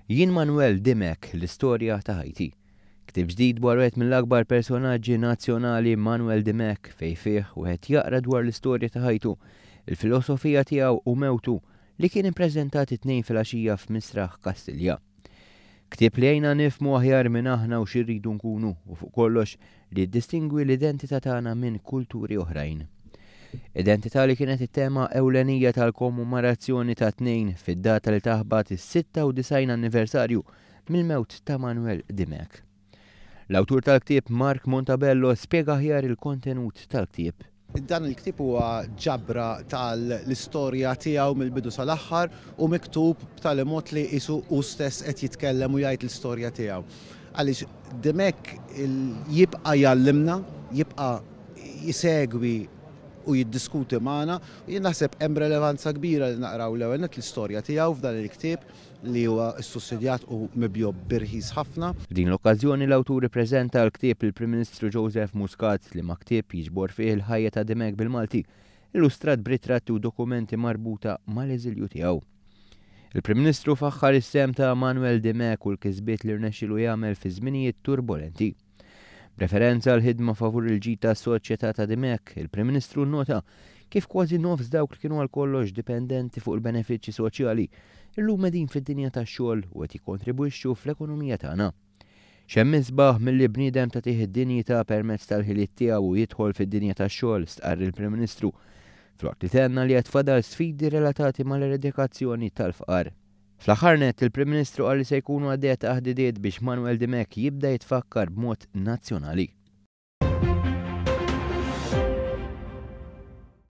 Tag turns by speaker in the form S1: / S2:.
S1: Jien Manwel Dimech, l-istorja ta' ħajti. Ktieb ġdid dwar wieħed mill-akbar personaġġi nazzjonali Manwel Dimech fejn fih wieħed jaqra dwar l-istorja ta' ħajtu, il-filosofija tiegħu u mewtu li kien ippreżentat it-Tnejn filgħaxija f'Misraħ Kastilja. Ktieb li jgħinna nifhmu aħjar min aħna u xi rridu nkunu u fuq kollox li jiddistingwi l-identità tagħna minn kulturi oħrajn. Identità li kienet it-tema ewlenija tal-kommemorazzjoni tat-Tnejn fid-data li taħbat is-96 anniversarju mill-mewt ta' Manuel Dimech. L-awtur tal-ktieb Mark Montabello spjega aħjar il-kontenut tal-ktieb.
S2: Dan il-ktieb huwa ġabra tal-istorja tiegħu mill-bidu sal-aħħar u miktub b'tali mod li qisu hu stess qed jitkellem u jgħid l-istorja tiegħu. Għaliex Dimech jibqa' jgħallimna, jibqa' jsegwi u jiddiskuti magħna u jien naħseb hemm relevanza kbira li naqraw l-ewwel nett l-istorja tiegħu f'dan il-ktieb li huwa ssussidjat u mibjugħ b'irħis ħafna.
S1: F'din l-okkażjoni l-awtur ippreżenta l-ktieb lill-Prim Ministru Joseph Muscat, liema ktieb jiġbor fih il-ħajja ta' Dimech bil-Malti, illustrat b'ritratti u dokumenti marbuta mal-eżilju tiegħu. Il-Prim Ministru faħħar is-sehem ta' Manuel Dimech u l-kisbiet li rnexxielu jagħmel fi żminijiet turbolenti. B'referenza għall-ħidma favur il-ġid tas-soċjetà ta' Dimech, il-Prim Ministru nnota kif kważi nofs dawk li kienu għal kollox dipendenti fuq il-benefiċċji soċjali, illum qegħdin fid-dinja tax-xogħol u qed jikkontribwixxu fl-ekonomija tagħna. X'hemm isbaħ milli bniedem tagħtih id-dinjità permezz tal-ħiliet tiegħu u jidħol fid-dinja tax-xogħol, stqarr il-Prim Ministru, filwaqt li tenna li għad fadal sfidi relatati mal-eradikazzjoni tal-fqar. Fl-aħħar nett, il-Prim Ministru qal li se jkunu għaddejja taħdidiet biex Manuel Dimech jibda jitfakkar b'mod nazzjonali.